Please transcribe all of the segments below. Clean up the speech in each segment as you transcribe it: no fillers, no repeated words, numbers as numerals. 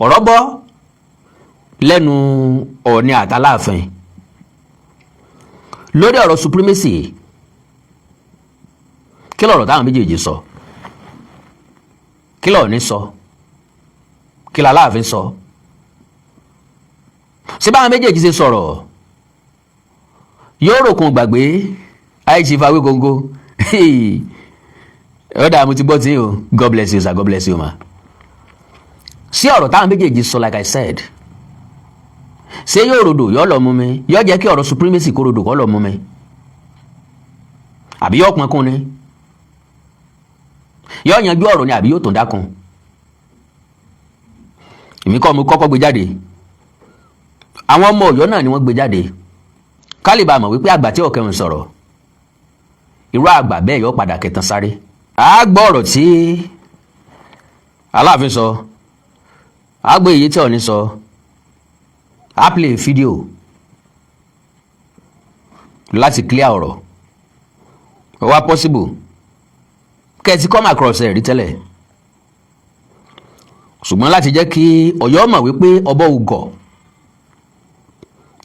Ọ̀rọ̀ bọ́ lẹ́nu Ọọ̀ni àtàláàfin lórí ọ̀rọ̀ supremacy. Kí lọ̀rọ̀ táwọn méjèèjì sọ? Kí lọ̀ọ̀ni sọ? Kí làláàfin sọ? Ṣé báwọn méjèèjì ṣe sọ̀rọ̀ yóò ròkun gbàgbé? Àìsí Awíkonko ọ̀dà, mo ti gbọ́ tí o. God bless you, sir. God bless you, ma. Sí ọ̀rọ̀ táwọn méjèèjì sọ, like I said, ṣé yóò rodò yóò lọ mú mi, yóò jẹ́ kí ọ̀rọ̀ supremacy kó rodò kó lọ mú mi, àbí yóò pọn kún ni, yóò yanjú ọ̀rọ̀ ni, àbí yóò tún dákun? Èmi kọ́ mo kọ́kọ́ gbé jáde, àwọn ọmọ Ọ̀yọ́ náà ni wọ́n gbé jáde, ká lè bá mọ̀ wípé àgbà tí ọ̀kẹ́hùn sọ̀rọ̀, irú àgbà bẹ́ẹ̀ yóò padà kẹtàn sáré. A gbọ́ ọ̀rọ̀ tí Aláàfin sọ, a gbọ́ èyí tí Ọọ̀ni sọ, a play fídíò láti clear ọ̀rọ̀. Ó wá possible kẹ́ ẹ ti come across ẹ̀ rí tẹ́lẹ̀, ṣùgbọ́n láti jẹ́ kí Ọ̀yọ́ mọ̀ wípé ọbọ̀ ugọ̀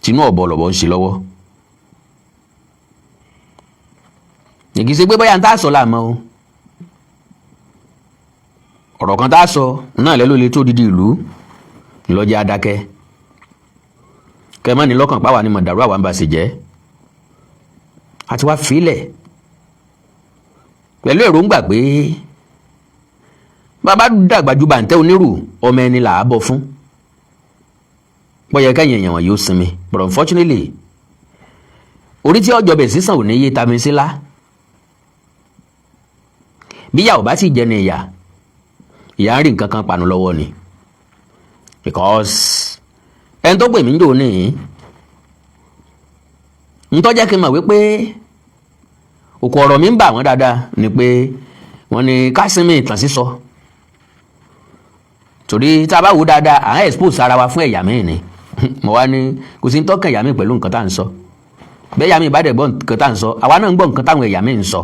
tinú ọ̀bọ lọ̀bọ̀ ń ṣe lọ́wọ́. Kì í ṣe pé bóyá ń tá a sọ láàmú o, ọ̀rọ̀ kan tá a sọ náà lẹ́ló lè tó dídí ìlú lọ́jà adákẹ́ kẹ́mọ́ ní lọ́kàn páwa ni mọ̀dàrú àwa ń bá ṣe jẹ́ àti wá fílẹ̀ pẹ̀lú èròǹgbà pé bàbá dàgbà ju bàǹtẹ́ onírù, ọmọ ẹni là á bọ̀ fún bọ́yẹ kẹ́yìn èèyàn wọ̀nyí ó sinmi. But unfortunately, orí tí ọjọ́ bẹ̀ sísàn ò ní yé tami sílá. Bí ìyá ò bá sì jẹ ní ìyà, ìyá ń rí nǹkan kan panu lọ́wọ́ ni, because ẹni tó pè mí ń jò ní ń tọ́jà kí n mọ̀ wípé òkú ọ̀rọ̀ mi ń bà wọ́n dáadáa ni pé wọ́n ní ká sinmi ìtàn sísọ, torí tá a bá wò dáadáa, à ń expose ara wa fún ẹ̀yà míì ni. Mo wá ní kò sí ń tọ́kàn ẹ̀yà míì pẹ̀lú nǹkan tá à ń sọ bẹ́ẹ̀. Ẹ̀yà míì bá dẹ̀ gbọ́ nǹkan tá à ń sọ, àwa náà ń gbọ́ nǹkan táwọn ẹ̀yà míì ń sọ.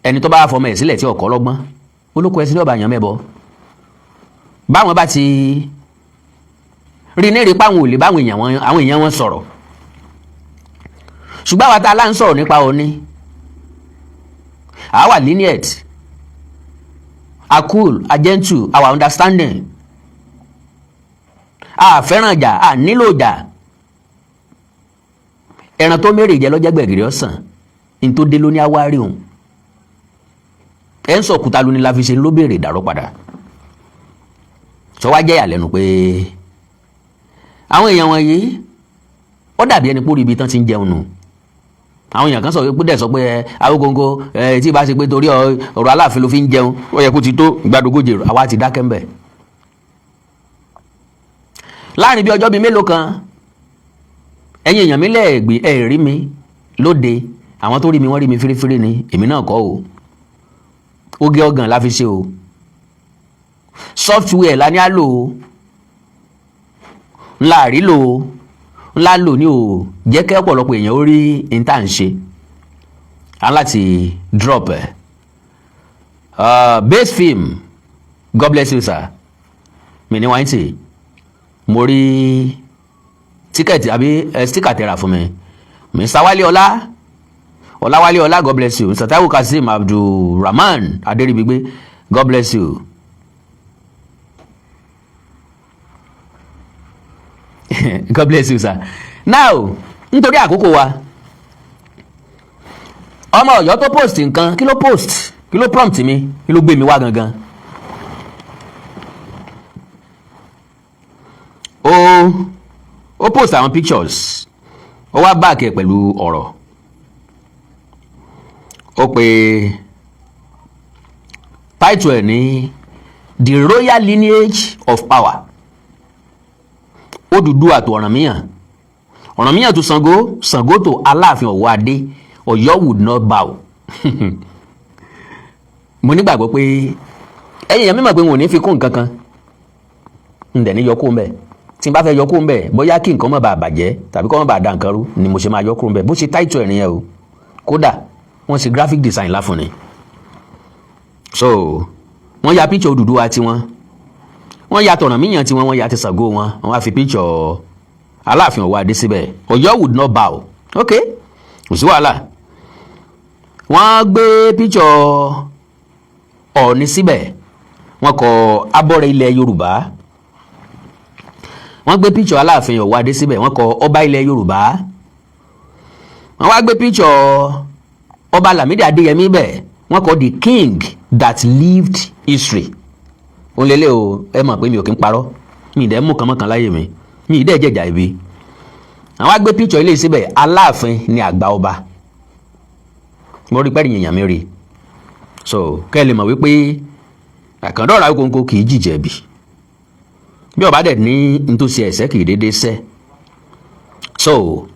Ẹni tó bá fọmọ ẹ̀ sílẹ̀ tí ọkọ̀ lọ́gbọ́n olóko ẹ̀ sílẹ̀ ọba àyàn mẹ́bọ, báwọn bá ti rí ní rí páwọn ò lè báwọn èèyàn wọn sọ̀rọ̀. Ṣùgbọ́n àwa tá a lá ń sọ̀rọ̀ nípa òní, àwa lenient, a cool, a gentle, our understanding, a fẹ́ràn ìjà, a nílò ìjà. Ẹran tó mérè jẹ lọ́jọ́ gbẹ̀gìrì ọ̀sán ní tó dé lóní àwárí òun ẹ̀ ń sọ̀kúta lóní la fi ṣe ló béèrè ìdàrọ́ padà. Sọ wá jẹ́ ìyàlẹ́nu pé àwọn èèyàn wọ̀nyí, ó dàbí ẹni pórí ibi tán ti ń jẹun nù. Àwọn èèyàn kan sọ pé dẹ̀ sọ pé ẹ Awíkonko ẹ tí ì bá ṣe pé torí ọ̀rọ̀ Aláàfin ló fi ń jẹun, ó yẹ kó ti tó ìgbàdógójì. Àwa ti dákẹ́ ń bẹ̀. Láàrin bí ọjọ́ bíi mélòó kan, ẹ̀yin èèyàn mi lẹ́ẹ̀gbẹ́ ẹ̀ rí mi lóde. Àwọn tó rí mi, wọ́n rí mi fírífírí ni. Èmi náà kọ́ o, oge ọgàn la fi ṣe o, software la ní á lò ó, ńlá rí lò ó, ńlá lò ní o jẹ́ kí ọ̀pọ̀lọpọ̀ èèyàn ó rí níta ń ṣe á láti drop ẹ̀. Base film, God bless you, sir. Mi ní wáyé tì mo rí ticket àbí sticker tẹ́ra fún mi. Mr. Wálé Ọlá, Ọláwálé Ọlá, God bless you. Mr. Taiwo Kazeem Abdulrahman Adéríbigbé, God bless you. God bless you, sir. Now, nítorí àkókò wa, ọmọ Ọ̀yọ́ tó post nǹkan, kí ló post? Kí ló prompt mi? Kí ló gbé mi wá gangan? Ó post àwọn pictures, ó wá back ẹ̀ pẹ̀lú ọ̀rọ̀. Ó pe title ẹ̀ ní "The Royal Lineage of Power, Odùduwà tó Ọ̀rànmíyàn, Ọ̀rànmíyàn tó Ṣàngó, Ṣàngó tó Aláàfin Ọ̀wọ́adé, Ọ̀yọ́ would not bow." Mo nígbàgbọ́ pé ẹ̀yin èèyàn mímọ̀ pé wọn ò ní fi kún nǹkan kan, ń dẹ̀ ní yọ kó ń bẹ̀. Tí n bá fẹ́ yọ kó ń bẹ̀, bóyá kí nǹkan má bàa bàjẹ́ tàbí kó má bàa da nǹkan rú ni mo ṣe máa yọ kúrò ń bẹ̀. Bó ṣe title ẹ̀ nìyẹn o. Kódà wọ́n ṣe graphic design láfún ni. So wọ́n ya picture Odùduwà tiwọn. Wọ́n ya tọ̀rànmíyàn tiwọn, wọ́n ya ti Ṣàngó wọn, wọ́n wá fi picture Aláàfin Ọ̀wọ́adé síbẹ̀. Ọ̀yọ́ would not bow. Ok, kò sí wàhálà. Wọ́n gbé picture Ọ̀ọ̀ni síbẹ̀, wọ́n kọ abọ́rẹ̀ ilẹ̀ Yorùbá. Wọ́n gbé picture Aláàfin Ọ̀wọ́adé síbẹ̀, wọ́n kọ ọba ilẹ̀ Yorùbá. Wọ́n wá gbé picture Ọba Lámìdí Adéyẹmí bẹ̀, wọ́n kọ "the king that lived history". Òun lélẹ̀ o. Ẹ mọ̀ pé mi ò kí ń parọ́, mi ì dẹ́ mú kan mọ́kan láyé mi, mi ì dẹ́ jẹ̀jà ibi. Àwọn á gbé picture ilé síbẹ̀, Aláàfin ni àgbà ọba. Mo rí pẹ́ẹ́rì yìnyín mi rí so kẹ́ ẹ lè mọ̀ wípé àkàndọ̀rọ̀ Awíkonko kì í jìjẹ̀bi. Bí ọba dẹ̀ ní ntòsí ẹ̀sẹ̀ kì í dédé sẹ́. So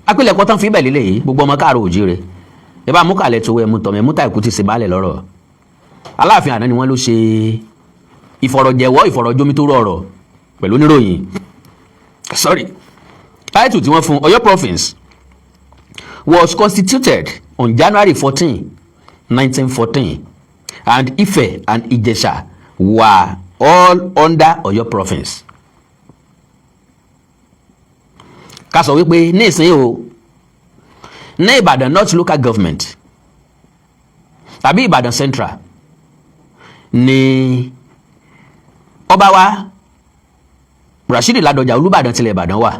apilẹ̀kọ́ tán fi bẹ̀ lélẹ̀ yìí. Gbogbo ọmọ káàró òjíire, ẹ bá mú kàlẹ̀ tó ẹ mú tọ̀mọ̀ ẹ mú táìkú ti ṣe baálẹ̀ lọ́rọ̀. Aláàfin àná ni wọ́n ló ṣe ìfọ̀rọ̀jẹ̀wọ́, ìfọ̀rọ̀jomitoro ọ̀rọ̀ pẹ̀lú oníròyìn. Sorry, title tí wọ́n fún: Ọ̀yọ́ Province was constituted on January 14, 1914 and Ife and Ijesha were all under Ọ̀yọ́ Province. Ká sọ wípé ní ìsín o, ní Ìbàdàn North Local Government tàbí Ìbàdàn Central ní ọba wa Rashidi Ládọjà, Olúbàdàn tilẹ̀ Ìbàdàn wà.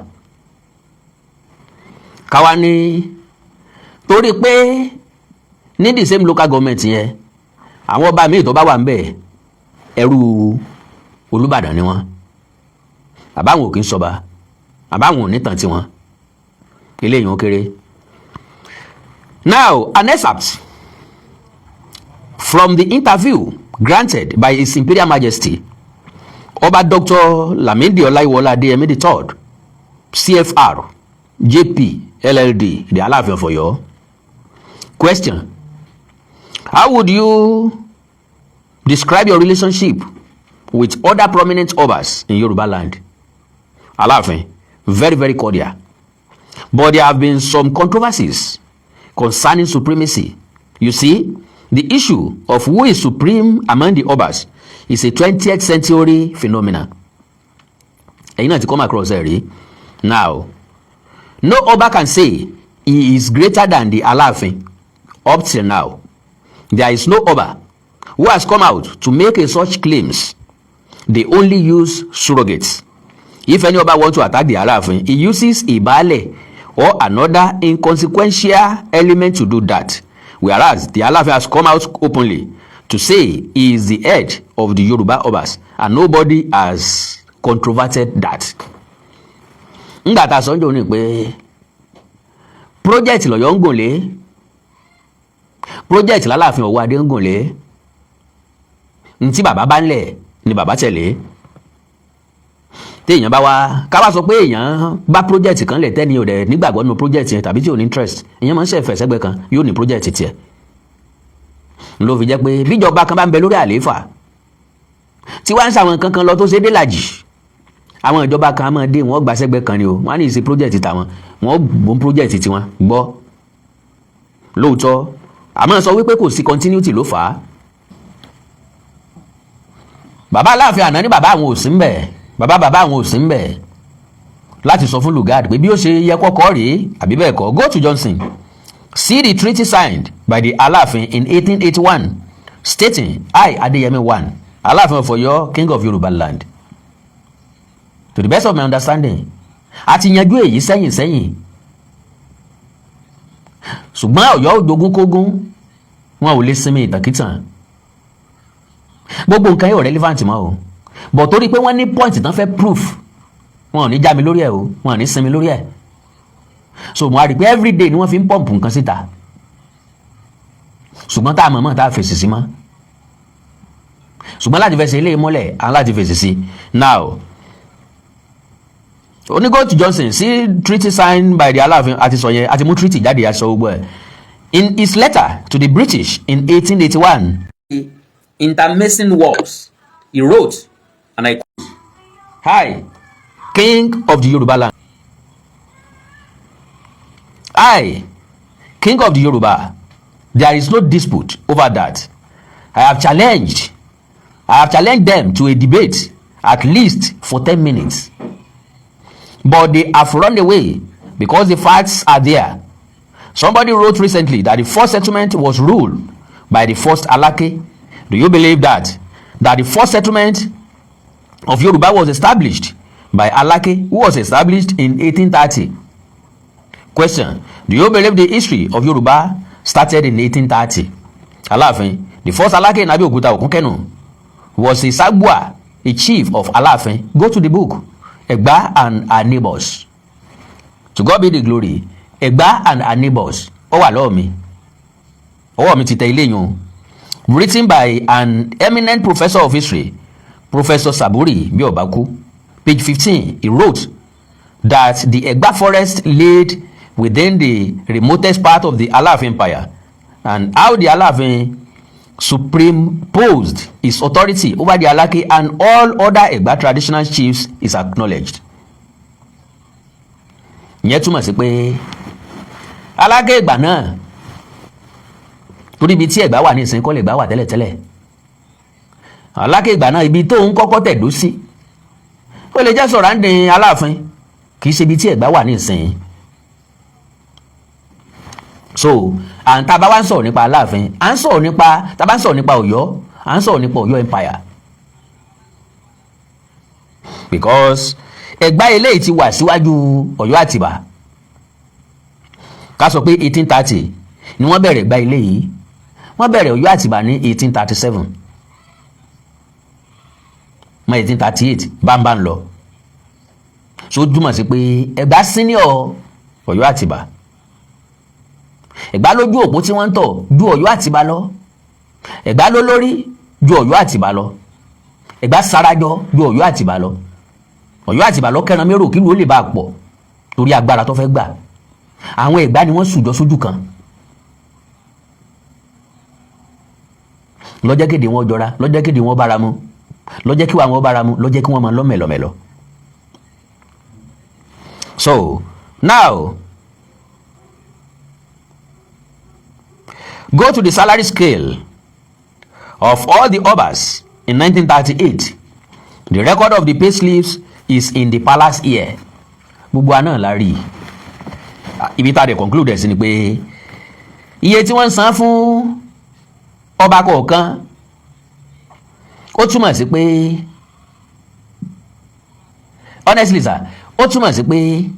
Káwa ní torí pé ní the same local government yẹn, àwọn ọba míì tó bá wà ń bẹ̀, ẹrú Olúbàdàn ni wọ́n, àbáwọn ò kí ń sọba, àbáwọn ò ní tàn tiwọn, eléyìí ó kéré. Now, an excerpt from the interview granted by His Imperial Majesty Ọba Dr. Lamidi Ọláyíwọlá Adéyẹmí III, CFR, JP, LLD, the Aláàfin of Ọ̀yọ́. Question: How would you describe your relationship with other prominent obas in Yoruba land? Aláàfin: Very, very cordial. But there have been some controversies concerning supremacy. You see, the issue of who is supreme among the obas is a 20th century phenomenon. Ẹ̀yin náà ti come across ẹ̀ rí. Now, no ọba can say he is greater than the Aláàfin. Up till now, there is no ọba who has come out to make a such claims. They only use surrogates. If any ọba want to attack the Aláàfin, he uses Ìbálẹ̀ or another inconsequential element to do that, whereas the Aláàfin has come out openly to say he is the head of the Yoruba obas and nobody has controverted that. Ngbà tá a sọ ń jò ní pé project lọ́yọ́ ń gùn lé, project lálàáfin Ọ̀wọ́adé ń gùn lé, ntí bàbá bá ń lẹ̀ ni bàbá tẹ̀lé. Téèyàn bá wá ká wá sọ pé èèyàn bá project kan lẹ̀, tẹ́ni ò dẹ̀ nígbàgbọ́ nínú project yẹn tàbí tí ò ní interest, èèyàn máa ń ṣẹ̀fẹ̀ sẹ́gbẹ́ kan, yóò ní project tiẹ̀. Ló fi jẹ́ pé bíjọba kan bá ń bẹ lórí àlééfà tí wọ́n ń ṣàwọn nǹkan kan lọ tó ṣe dé làjì, àwọn ìjọba kan máa dé, wọ́n gbà sẹ́gbẹ́ kan ni o. Wọ́n á ní ìṣe project tàwọn, wọ́n gbọ́n project tiwọn gbọ́ lóòótọ́. Àmọ́ sọ wípé kò sí continuity ló fà á. Bàbá Aláàfin àná ní bàbá àwọn ò sí ń bẹ̀, bàbá bàbá àwọn ò sí ń bẹ̀ láti sọ fún Lugard pé bí ó ṣe yẹ kọ́kọ́ rèé àbí bẹ́ẹ̀ kọ́. Go to Johnson, see the treaty signed by the Aláàfin in 1881 stating, "I, Adéyẹmí I, Aláàfin of Ọ̀yọ́, king of Yorùbá land." To the best of my understanding, a ti yanjú èyí sẹ́yìn sẹ́yìn, ṣùgbọ́n Ọ̀yọ́ jogún kógún, wọn ò lè sinmi ìtàkìtàn. Gbogbo nǹkan yóò relevant mọ́ o, but torí pé wọ́n ní point tán fẹ́ proof, wọn ò ní já mi lórí ẹ̀ o, wọn ò ní sinmi lórí ẹ̀. So mo á rí i pé everyday ni wọ́n fi ń pump nǹkan síta, ṣùgbọ́n tá a mọ̀ mọ̀ tá a fèsì sí mọ́, ṣùgbọ́n láti fẹsẹ̀ ilé mọ́lẹ̀ àwọn láti fèsì sí. Now, onígò to Johnson, see treaty signed by the Aláàfin. Àti sọ yẹn, àti mú treaty jáde, àti sọ gbogbo ẹ̀. In his letter to the British in 1881, internecine wars, he wrote, and I quote, "I, king of the Yoruba land, I, king of the Yoruba, there is no dispute over that. I have challenged them to a debate. at least for 10 minutes, but they have run away because the facts are there. Somebody wrote recently that the first settlement was ruled by the first Alake. Do you believe that the first settlement of Yoruba was established by Alake, who was established in 1830? Question: Do you believe the history of Yoruba started in 1830? Aláàfin, the first Alake in Abeokuta, Okunkenu, was a Sagbua, a chief of Aláàfin. Go to the book, Egba and Her Neighbors. To God be the glory. Egba and Her Neighbors, ó wà lọ́wọ́ mi, ọwọ́ mi ti tẹ ilé yun, written by an eminent professor of history, Professor Saburi Biobaku. Page 15, he wrote that the Egba forest laid within the remotest part of the Alaafin Empire and how the Alaafin superimposed his authority over the Alake and all other Egba traditional chiefs is acknowledged. Ìyẹn túmọ̀ sí pé Aláké ìgbà náà, torí ibi tí Ẹ̀gbá wà ní ìsìn kọ́ lè gbá wà tẹ́lẹ̀tẹ́lẹ̀, Aláké ìgbà náà, ibi tó ń kọ́kọ́ tẹ̀dó sí, ó lè jẹ́ surrounding Aláàfin, kì í ṣe ibi tí Ẹ̀gbá wà ní ìsìn. So à ń tá a bá wá ń sọ̀rọ̀ nípa Aláàfin, à ń sọ̀rọ̀ nípa, tá a bá ń sọ̀rọ̀ nípa Ọ̀yọ́, à ń sọ̀rọ̀ nípa Ọ̀yọ́ Empire, because Ẹ̀gbá eléyìí ti wà síwájú Ọ̀yọ́ Àtìbà. Ká sọ pé 1830 ni wọ́n bẹ̀rẹ̀ Ẹ̀gbá eléyìí, wọ́n bẹ̀rẹ̀ Ọ̀yọ́ Àtìbà ní 1837 mọ́ 1838 bámbá ń lọ. So túmọ̀ sí pé Ẹ̀gbá senior Ọ̀yọ́ Àtìbà. Ẹ̀gbá lójú òpó tí wọ́n ń tọ̀ ju Ọ̀yọ́ Àtìbà lọ. Ẹ̀gbá ló lórí ju Ọ̀yọ́ Àtìbà lọ. Ẹ̀gbá sarajọ ju Ọ̀yọ́ Àtìbà lọ. Ọ̀yọ́ Àtìbà lọ kẹran mérò kí ló lè bá a pọ̀ torí agbára tó fẹ́ gbà. Àwọn Ẹ̀gbá ni wọ́n sùjọ sójú kan lọ́jọ́ kéde wọn jọra, lọ́jọ́ kéde wọn bára mu, lọ́jọ́ kí wọn bára mu, lọ́jọ́ kí wọ́n máa lọ mẹ̀lọ̀mẹ̀lọ̀. So now, go to the salary scale of all the obas in 1938. The record of the pay slips is in the palace here. Gbogbo àná la rí ibi tá a dẹ̀ conclude ẹ̀ sí ni pé iye tí wọ́n ń san fún ọba kọ̀ọ̀kan, ó túmọ̀ sí pé, honestly sir, ó túmọ̀ sí pé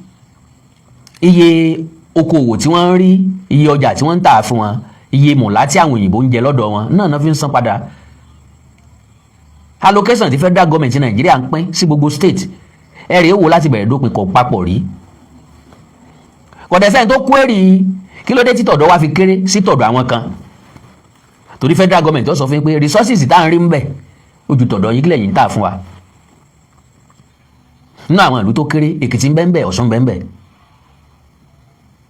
iye okòwò tí wọ́n ń rí, iye ọjà tí wọ́n ń tà fún wọn, iye mọ̀lá tí àwọn òyìnbó ń jẹ lọ́dọ̀ wọn náà náà fi ń san padà. Allocation tí federal government Nàìjíríà ń pín sí gbogbo state, ẹ̀rì èwo láti bẹ̀rẹ̀ dópin kò papọ̀ rí. Kọ̀dẹ̀sẹ́ni tó kú èrì. Kí ló dé tí tọ̀dọ̀ wá fi kéré sí tọ̀dọ̀ àwọn kan? Torí federal government ó sọ fún yín pé resources tá à ń rí ń bẹ̀ ojú tọ̀dọ̀ yín, kílẹ̀ yìí ń tà fún wa. Nínú àwọn ìlú tó kéré, Èkìtì ń bẹ ń bẹ, Ọ̀ṣun ń bẹ ń bẹ.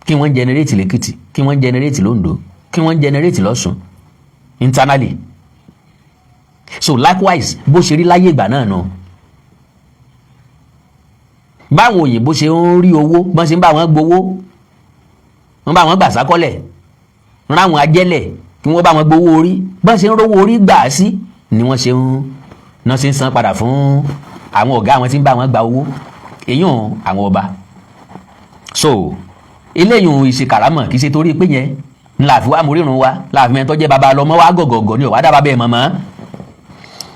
Kí wọ́n generate lẹ́kìtì, kí wọ́n generate lóńdó, kí wọ́n generate lọ́ṣun internally. So likewise, bó ṣe rí láyé ìgbà náà nù, báwọn òyìnbó ṣe ń rí owó, bọ́n ṣe ń bá wọn gbowó, wọ́n bá wọn gbà sákọ́lẹ̀, ráwọn ajẹ́lẹ̀ kí wọ́n bá wọn gbowó orí, bọ́n ṣe ń rówó orí gbà sí ni wọ́n ṣe ń náà ṣe ń san padà fún àwọn ọ̀gá àwọn tí ń bá wọn gba owó, èyàn àwọn ọba. So eléyìí ìṣe kàrámọ̀, kì í ṣe torí pé yẹn ńlá àfi wá morírun wa láàfin mẹ́tọ́ jẹ́ baba lọ́mọ wa gọ̀gọ̀gọ̀ ni ọ̀wá dábàá bẹ́ẹ̀ mọ̀mọ́.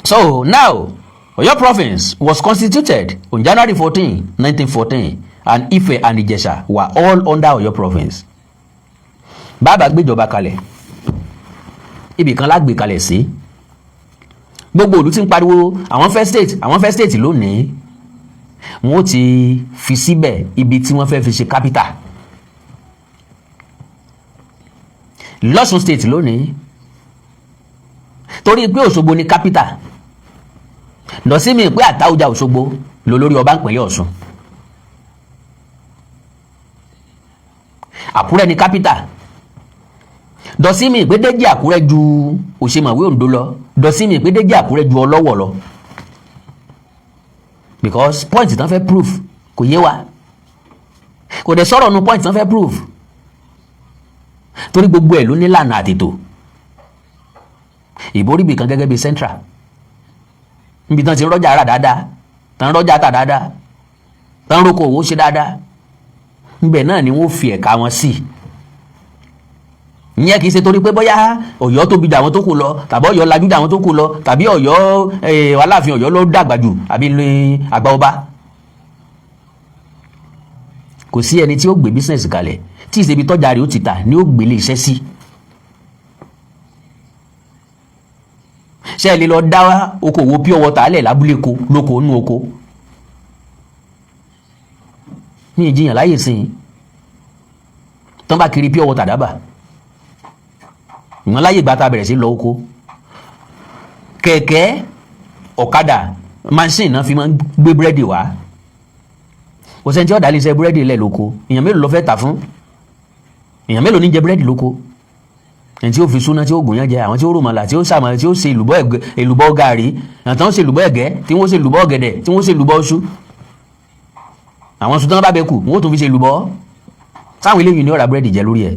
So now, Oyo Province was constituted on January 14, 1914, and Ife and Ijesha were all under Oyo Province. Bàbá gbéjọba kalẹ̀, ibì kan lágbè kalẹ̀ sí. Gbogbo ìlú tí ń pariwo àwọn fẹ́ state, àwọn fẹ́ state lónìí, wọn ó ti fi síbẹ̀ ibi tí wọ́n fẹ́ fi ṣe capital. Lọ́ṣun State lónìí, torí pé Òṣogbo ni capital, lọ sí mi pé Àtáọ̀jà Òṣogbo lólórí ọba ìpínlẹ̀ Ọ̀ṣun. Àkúrẹ́ ni capital, dọ̀sí mi pé Déjì Àkúrẹ́ ju Òṣèmọ̀wé Oǹdó lọ, dọ̀sí mi pé Déjì Àkúrẹ́ ju Ọlọ́wọ̀ lọ, because point tán fẹ́ proof kò yé wa, kò dẹ̀ sọ̀rọ̀ nu point tán fẹ́ proof, torí gbogbo ẹ̀ ló ní lànà àtètò. Ìboríbì kan gẹ́gẹ́ bí central, Níbi tán ti ń rọ́jà rà dáadáa, tán rọ́jà tà dáadáa, tán rókò òwò ṣe dáadáa, níbẹ̀ náà ni wọ́n fi ẹ̀ka wọn sí. Ìyẹn kì í ṣe torí pé bóyá Ọ̀yọ́ tóbi jà àwọn tó kù lọ, tàbí Ọ̀yọ́ lajú jà àwọn tó kù lọ, tàbí Ọ̀yọ́, Aláàfin Ọ̀yọ́ ló dàgbà jù, àbí ní àgbà ọba. Kò sí ẹni tí ó gbé business kalẹ̀ tí ìṣebi tọ́jà rẹ̀ ó ti tà ní ó gbélé iṣẹ́ sí. Ṣé ẹ lè lọ dá okòwò pure water lẹ̀ lábúlé ko lóko nú oko ní ìjiyàn láyè sìn tán bá kiri pure water dábàá ìwọ̀n láyè ìgbà tá a bẹ̀rẹ̀ sí lọ oko, kẹ̀kẹ́, ọ̀kadà, machine náà fi máa ń gbé búrẹ́dì wá. Kò sẹ́ni tí ọ̀dà lè ṣe búrẹ́dì lẹ̀ lóko. Èèyàn mélòó ló fẹ́ tà fún? Èèyàn mélòó ní jẹ búrẹ́dì lóko? Ẹni tí ó fi súná tí ó gùn yán jẹ, àwọn tí ó rò màlà, tí ó sàmà, tí ó ṣe èlùbọ́ ẹ̀gẹ́, èlùbọ́ gàrí, àwọn tí wọ́n ṣe èlùbọ́ ẹ̀gẹ́, tí wọ́n ṣe èlùbọ́ ọ̀gẹ̀dẹ̀, tí wọ́n ṣe èlùbọ́ iṣu, àwọn iṣu tí wọ́n bá bẹ kù, wọ́n ó tún fi ṣe èlùbọ́. Sáwọn eléyìí ní ọ̀rá búrẹ́dì jẹ lórí ẹ̀.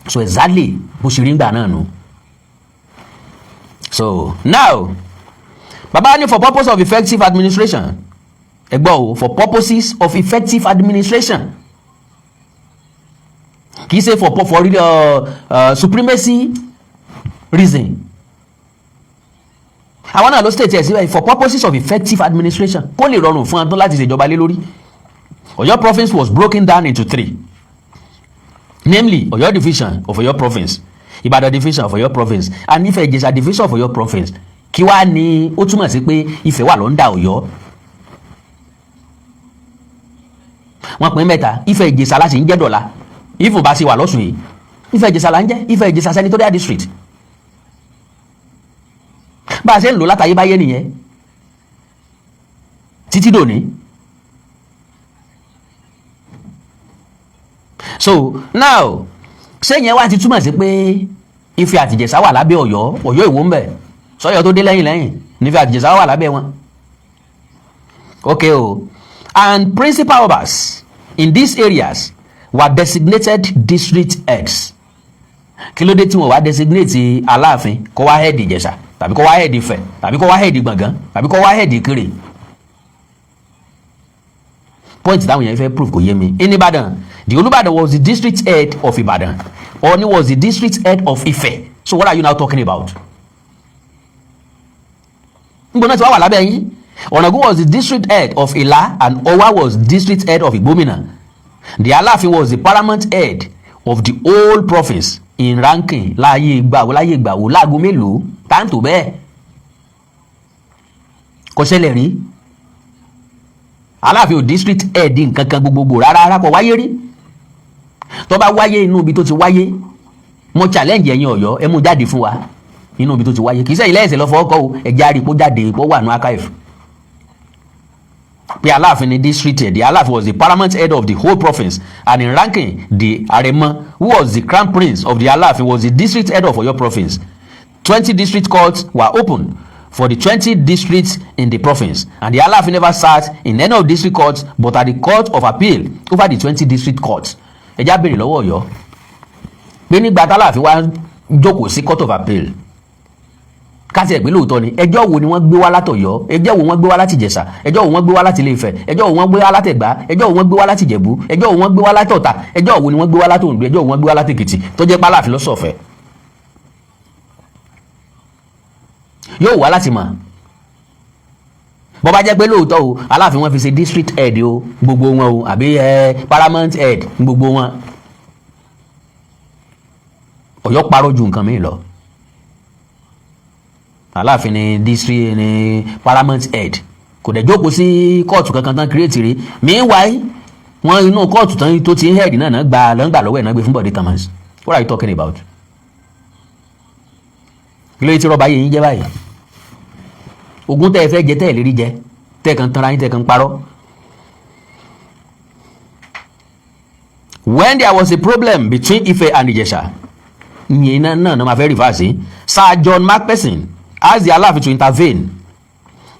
So exactly bó ṣe rí ngbà náà nù. So now, bàbá ní for purpose of effective administration, ẹ gbọ́ o, for purposes of effective administration, kì í ṣe for supremacy reason. Àwọn náà ló state ẹ̀ síbẹ̀, for purposes of effective administration, kó lè rọrùn fún adán láti ṣèjọba lé lórí. Ọ̀yọ́ province was broken down into three, namely Ọ̀yọ́ division of Ọ̀yọ́ province, Ìbàdàn division of Ọ̀yọ́ province and Ifẹ̀ Ìjẹ̀ṣà division of Ọ̀yọ́ province. Kí wàá ní ó túmọ̀ sí pé Ifẹ̀ wà l'under Ọ̀yọ́? Wọ́n pín mẹ́ta. Ifẹ̀ Ìjẹ̀ṣà láti ń jẹ́ dọ̀la. Ifẹ̀ bá ṣe wà lọ́sùn yìí, Ifẹ̀ Ìjẹ̀ṣà là ń jẹ́, Ifẹ̀ Ìjẹ̀ṣà senatorial district. Bá a ṣe ń lò látayébáyé nìyẹn títí dòní. So now, ṣé yẹn wá ti túmọ̀ sí pé Ifẹ̀ àti Ìjẹ̀ṣà wà lábẹ́ Ọ̀yọ́? Ọ̀yọ́ ìwò ń bẹ̀ sọ́yọ́ tó dé lẹ́yìn lẹ́yìn nífẹ̀ àti Ìjẹ̀ṣà wà lábẹ́ wọn. Okay o, and principal obas in these areas were designated district heads. Kí ló dé tí wọ́n wá designate Aláàfin kó wá head Ìjẹ̀ṣà, tàbí kó wá head Ifẹ̀, tàbí kó wá head Gbọ̀ngán, tàbí kó wá head Ìkirè? Point táwọn yẹn fẹ́ proof kò yé mi. In Ibadan, the Olúbàdàn was the district head of Ibadan. Ọọ̀ni was the district head of Ifẹ̀. So what are you now talking about? Ngbọ́n náà ti wá wà lábẹ́ yín. Ọ̀ràngún was the district head of Ìlá and Ọ̀wá was district head of Ìgbómìnà. The Aláàfin was the paramount head of the whole province in ranking. Láàyè ìgbàwó, láyè ìgbàwó, láago mélòó táǹtò bẹ́ẹ̀ kò ṣẹlẹ̀ rí. Aláàfin ò district head nǹkan kan gbogbogbò rárá rárá, kò wáyé rí. Tó bá wáyé, inú ibi tó ti wáyé, mo challenge ẹ̀yin Ọ̀yọ́, ẹ mú jáde fún wa inú ibi tó ti wáyé. Kì í sẹ́yìn lẹ́yìn lọ́ fọwọ́ kọ́ o. Ẹ̀jẹ̀ àrípò jáde, ipò wà ní archive pé Aláàfin ní district head. The Aláàfin was the paramount head of the whole province, and in ranking, the Aremo, who was the crown prince of the Aláàfin, was the district head of Oyo province. 20 district courts were opened for the 20 districts in the province, and the Aláàfin never sat in any of the district courts but at the court of appeal over the 20 district courts. Ẹ já béèrè lọ́wọ́ Ọ̀yọ́ pé nígbà tálàfin wá jókòó sí court of appeal, káti ẹ̀ pé lóòótọ́ ni, ẹjọ́ wo ni wọ́n gbé wá látọ̀yọ́? Ẹjọ́ wo wọ́n gbé wá láti Ìjẹ̀ṣà? Ẹjọ́ wo wọ́n gbé wá láti Ilé-Ifẹ̀? Ẹjọ́ wo wọ́n gbé wá látẹ̀gbá? Ẹjọ́ wo wọ́n gbé wá láti Ìjẹ̀bú? Ẹjọ́ wo wọ́n gbé wá látọ̀tà? Ẹjọ́ wo ni wọ́n gbé wá látòǹdó? Ẹjọ́ wo wọ́n gbé wá látèkìtì tó jẹ́ pálàfin lọ́sọ̀ọ̀fẹ́? Yóò wá láti mọ̀ bó bá jẹ́ pé lóòótọ́ o, Aláàfin wọn fi ṣe district head o gbogbo wọn o, àbí ẹ paramount head gbogbo wọn. Ọ̀yọ́ parọ́ ju nǹkan mìíràn lọ. Aláàfin ni district ni paramount head, kò dẹ̀ jókòó sí kóòtù kankan tán create rí. Meanwhile, wọn inú kóòtù tán tó ti ń head náà gba lọ́ngbà lọ́wọ́ ẹ̀ náà gbé fún Bọ̀dé Thomas. What are you talking about? Kí ló yẹ tí rọ́bà yìí ń jẹ́ báyìí? Ogún tẹ́ ẹ fẹ́ jẹ, tẹ́ ẹ lérí jẹ, tẹ́ ẹ kàn tanra yín, tẹ́ ẹ kàn parọ́. When there was a problem between Ife and Ìjẹ̀ṣà, ìyẹn náà náà máa fẹ́ refer sí, Sir John Macpherson asked the Aláàfin to intervene.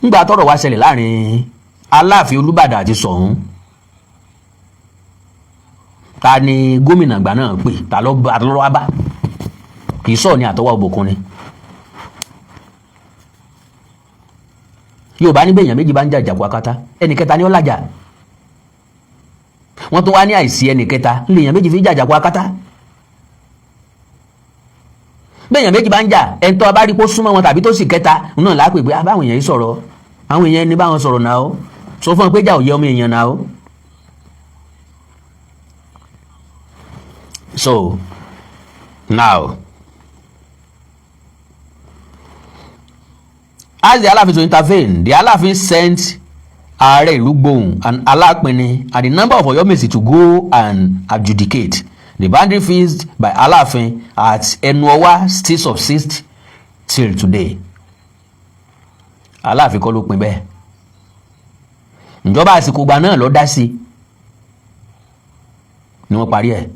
Ńgbà tọ́rọ̀ wá ṣẹlẹ̀ láàrin Aláàfin, Olúbàdàn àti Ṣọ̀ún, ta ni gómìnà àgbà náà pè? Ta ló wá bá? Kì í sọ̀ ní àtọwọ́ òbòkun ni. Yorùbá níbẹ̀, èèyàn méjì bá ń jà ìjàkú akátá, ẹnì kẹta ni ó làjà. Wọ́n tún wá ní àìsí ẹnì kẹta lèèyàn méjì fi jàjàkú akátá. Bẹ́ẹ̀yàn méjì bá ń jà, ẹni tó bá rí kó súnmọ́ wọn tàbí tó sì kẹta náà lápè pé báwọn èèyàn yìí sọ̀rọ̀, àwọn èèyàn ní báwọn sọ̀rọ̀ náà ó sọ fún wọn pé jà ò yẹ ọmọ èèyàn náà ó. So now, as the Aláàfin to intervene, the Aláàfin sent Ààrẹ Ìlúgbòhùn and Alápinni and the number of Ọ̀yọ́mèsì to go and adjudicate. The boundary fixed by Aláàfin at Ẹnuọwá still subsists till today. Aláàfin kọ́ ló pin bẹ́ẹ̀. Ìjọba àsìkò ìgbà náà ló dá sí ni wọ́n parí ẹ̀,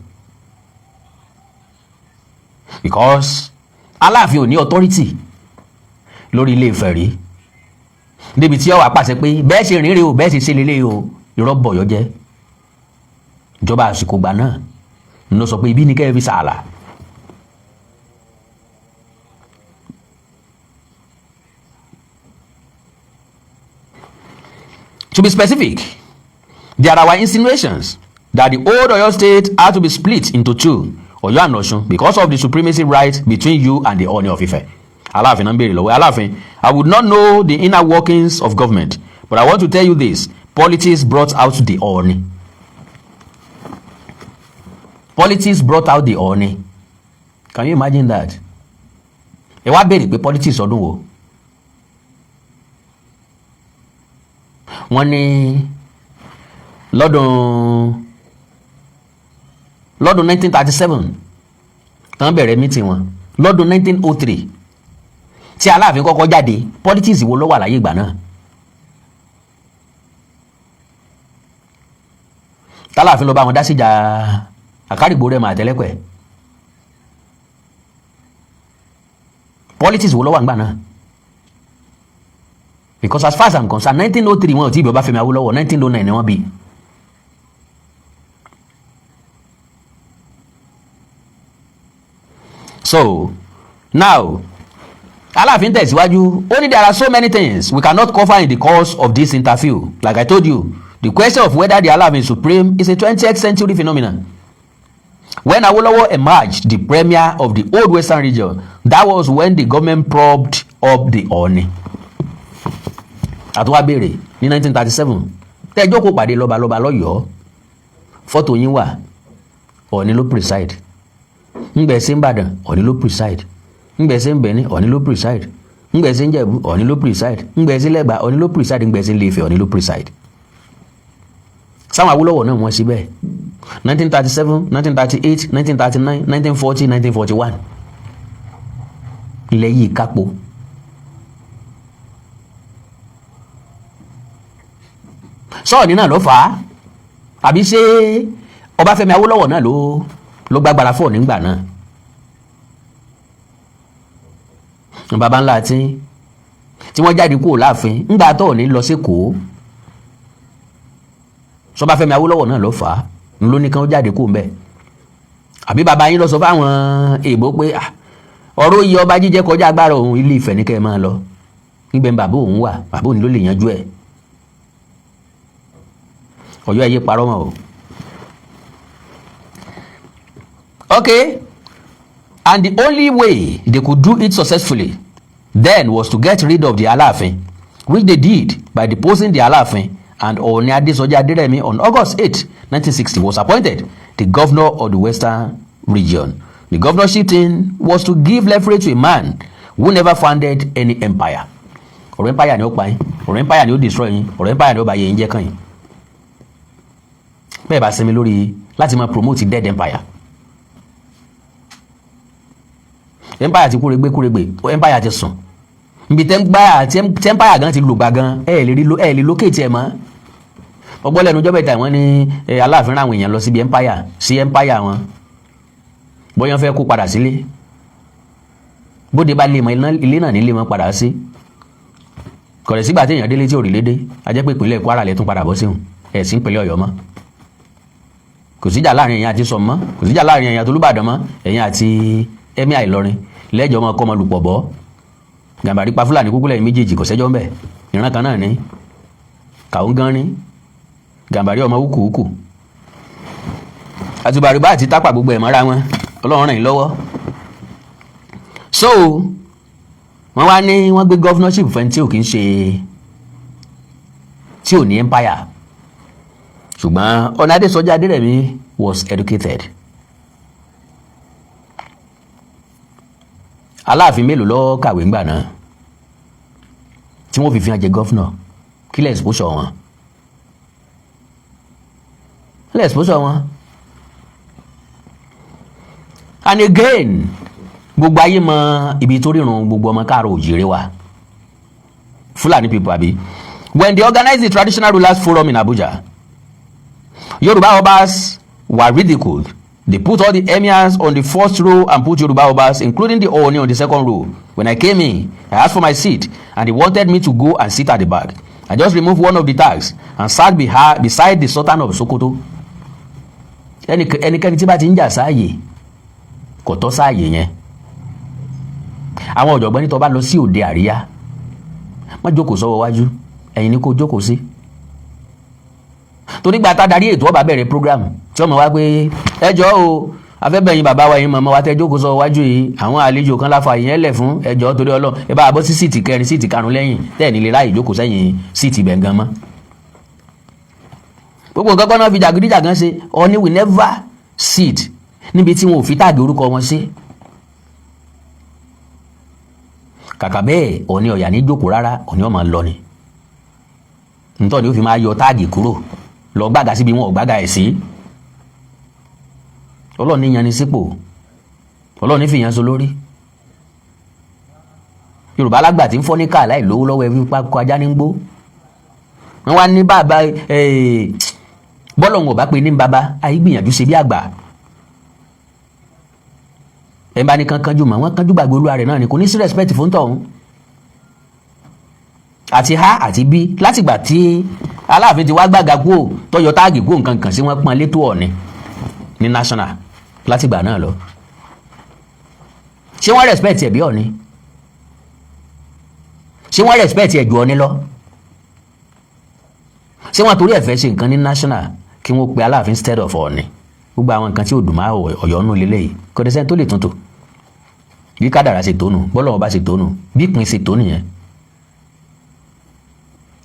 because Aláàfin ò ní authority lórí Ilé Ifẹ̀ rí débi tí ó wá pàṣẹ pé bẹ́ẹ̀ ṣe rìnrìn o, bẹ́ẹ̀ ṣe ṣe lélẹ̀ o. Irọ́ bọ̀yọ̀ jẹ́. Ìjọba àsìkò ìgbà náà ló sọ pé ibi ní kẹ́ fi sàálà. To be specific, there are insinuations that the old Oyo State had to be split into two, Oyo and Osun, because of the supremacy right between you and the Ooni of Ife. Aláàfin náà ń béèrè lọ́wọ́ Aláàfin. I would not know the inner workings of government, but I want to tell you this: politics brought out the Ooni. Politics brought out the Ooni. Can you imagine that? Ẹ wá béèrè pé politics ọdún wo? Wọ́n ní lọ́dún 1937 tán bẹ̀rẹ̀ meeting wọn, lọ́dún 1903 tí Aláàfin kọ́kọ́ jáde. Politics wo ló wà láyé ìgbà náà tálàfin ló bá wọn dá síjà Àkárìgbò rẹ̀ mà àtẹlẹ́pẹ̀? Politics wo ló wà ńgbà náà? Because as far as I'm concerned, 1903, wọn ò tí ì bí Ọbáfẹ́mi Awólọ́wọ̀. 1909 ni wọ́n bí. So now, Aláàfin tẹ̀síwájú, ó ní there are so many things we cannot cover in the course of this interview. Like I told you, the question of whether the Aláàfin is supreme is a 20th century phenomenon. When Awolowo emerged the premier of the old Western Region, that was when the government propped up the Ooni. Àtúwá béèrè ní 1937 tẹ́ ẹ jókòó pàdé lọ́balọ́ba lọ́yọ̀ọ́, fọ́tò yín wà, Ọọ̀ni ló preside. Ńgbẹ̀ sí Ìbàdàn, Ọọ̀ni ló preside. Ńgbẹ̀ sí Benin, Ọọ̀ni ló preside. Ńgbẹ̀ sí Ìjẹ̀bú, Ọọ̀ni ló preside. Ńgbẹ̀ sí Lẹ́gbà, Ọọ̀ni ló preside. Ńgbẹ̀ sí Ilé-Ifẹ̀, Ọọ̀ni ló preside. Sáwọn Awólọ́wọ̀ náà wọ́n sí bẹ́ẹ̀, 1937, 1938, 1939, 1940, 1941, ilẹ̀ yìí kápò. Sọ́ọ̀nì náà ló fà á, àbí ṣé Ọbáfẹ́mi Awólọ́wọ̀ náà ló gbàgbára fún nígbà náà? Baba ńlá tí wọ́n jáde kúrò láàfin ńgbà tó ní lọ sí Èkó, sọbáfẹ́mi Awólọ́wọ̀ náà ló fà á ló ní kán jáde kúrò ńbẹ̀, àbí baba yín lọ sọ fáwọn èèbó pé ọ̀rọ̀ oyè ọba jíjẹ kọjá agbára òun, Ilé Ifẹ̀ ní kẹ́ ẹ máa lọ, nígbẹ́ bàbá òun wà, bàbá òun ló lè yanjú ẹ̀? Ọ̀yọ́, ẹ̀yẹ parọ́ mọ́ o. Okay, and the only way they could do it successfully then was to get rid of the Aláàfin, which they did by deposing the Aláàfin, and Ooni Adesoji Aderemi on August 8, 1960 was appointed the governor of the Western Region. The governorship thing was to give leverage to a man who never founded any empire. Ọ̀rọ̀ empire ni ó pa yín, ọ̀rọ̀ empire ni ó destroy yín, ọ̀rọ̀ empire ni ó bà yé yín jẹ́ kàn yín. Bẹ́ẹ̀ bá sinmi lórí láti máa promote dead empire. Empire ti kúregbé kúregbé, empire ti sùn nbi tẹ́ empire gan ti lògbà gan, ẹ lè rí, ẹ lè locate ẹ mọ́. Ọgbọ́n lẹ́nu ọjọ́ mẹ́ta, wọ́n ní Aláàfin rán àwọn èèyàn lọ síbi empire, sí empire wọn, bóyá fẹ́ kó padà sílé. Bóde bá lé mọ ilé náà nílé mọ́ padà sí kọ̀rẹ̀ sígbà tí èèyàn délé tí ò rí lédè. A jẹ́ pé ìpínlẹ̀ Kwara lè tún padà bọ́ síhùn ẹ̀ sí ìpínlẹ̀ Ọ̀yọ́ mọ́. Kò síjà láàrin ẹ̀yin àti Sọ̀mọ́, kò síjà láàrin ẹ̀yin àti Olúbàdàn mọ́. Ẹ̀yin àti Emir Ìlọrin lẹ́jọ́ mọ́ kọ́ ọmọlùpọ̀ bọ́ Gàmbàrí pa Fúlàní kúkú lẹ́yìn méjèèjì, kò sẹ́jọ́ ń bẹ̀. Ìran kan náà ní kàún gan ní Gàmbàrí, ọmọ wúkúwúkú àti Bàrùbá àti Tápà, gbogbo ẹ̀ mọ́ra wọn. Ọlọ́run ràn yín lọ́wọ́. So wọ́n wá ní wọ́n gbé governorship fẹ́ tí ò kí ń ṣe, tí ò ní empire, ṣùgbọ́n Ọọ̀ni Adésọjí Adérẹ̀mí was educated. Aláàfin mélòó ló kàwé ńgbà náà tí wọ́n fi hàn jẹ governor? Kí lè exposure wọn, kí lè exposure wọn? And again, gbogbo ayé mọ ibi tó rírun gbogbo ọmọ káàrọ̀ òjìrè wa, Fulani people, àbí? When they organized the Traditional Rulers Forum in Abuja, Yoruba obas were ridiculed. They put all the emirs on the first row and put Yoruba obas, including the Ooni, on the second row. When I came in, I asked for my seat and they wanted me to go and sit at the back. I just removed one of the tags and sat beside the Sultan of Sokoto. Ẹnikẹ́ni tí bá ti ń jà sáàyè kò tọ́ sáàyè yẹn. Àwọn ọ̀jọ̀gbọ́n ní tó bá lọ sí òde àríyá, má jókòó sọ́wọ́ wájú, ẹ̀yìn ni kò jókòó sí, torí gba tá darí ètò ọba bẹ̀rẹ̀ program tí ọmọ wa pé, "Ẹ jọ̀ọ́ o, afẹ́bẹ̀yìn bàbá wa, yín màmá wa tẹ́ jókòó sọ́wọ́ wájú yìí, àwọn àlejò kan láfa ìyẹn lẹ̀ fún. Ẹ jọ̀ọ́, torí Ọlọ́run, ẹ bá bọ́ sí seat kẹrin, seat karùn-ún lẹ́yìn tẹ́ ẹ̀ nílé ráàyè jókòó sẹ́yìn seat bẹ̀ gan mọ́." Gbogbo nǹkan kan náà fi jàgídíjàgan ṣe. Ọọ̀ni will never sit níbi tí wọn ò fi tag orúkọ wọn sí. Kàkà bẹ́ẹ̀, Ọọ̀ni ọ̀yà ní jókòó rárá, Ọọ̀ni ọmọ lọ ni nítorí ó fi máa yọ tag kúrò, lọ gbága síbi wọn ò gbága ẹ̀ sí. Ọlọ́run ní yan ni sípò, Ọlọ́run ní fìyàn so lórí. Yorùbá alágbà tí ń fọ́ ní káà láì lówó lọ́wọ́, ẹbí pákó ajá ní gbó. Wọ́n wá ní bàbá bọ́lọ̀ ń bá pe ní bàbá àyè gbìyànjú ṣe bí àgbà. Ẹ̀ bá ní kankan jù mọ́ wọ́n kánjú gbàgbé olúwa rẹ̀ náà ni kò ní sí respect fún tọ̀hún. Àti A àti B, látìgbà tí Aláàfin ti wá gbàgà kúò, tọyọ tag kúò, nǹkan kan sí wọn pọ́n létò Ọ̀ọ̀ni ní national látìgbà náà lọ, ṣé wọ́n respect ẹ̀ bí Ọ̀ọ̀ni? Ṣé wọ́n respect ẹ̀ ju Ọ̀ọ̀ni lọ? Ṣé wọ́n torí ẹ̀ fẹ́ ṣe nǹkan ní national kí wọ́n pe Aláàfin instead of Ọ̀ọ̀ni? Gbogbo àwọn nǹkan tí ò dùn máa Ọ̀yọ́ nù lélẹ́yìí, kò dé sẹ́ni tó lè tuntun. Bí kádàrá ṣe tónu, bọ́lọ́wọ́ bá ṣe tónu, bí ìpín ṣe tó nìyẹn.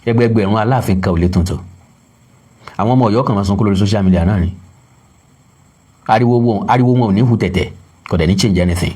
Ẹgbẹgbẹ̀rún Aláàfin kan ò lè tuntun. Àwọn ọmọ Ọ̀yọ́ kan máa sunkún lórí social media náà ni. Ariwo wọn, ariwo wọn ò ní hu tẹ̀tẹ̀, kò dẹ̀ ní change anything.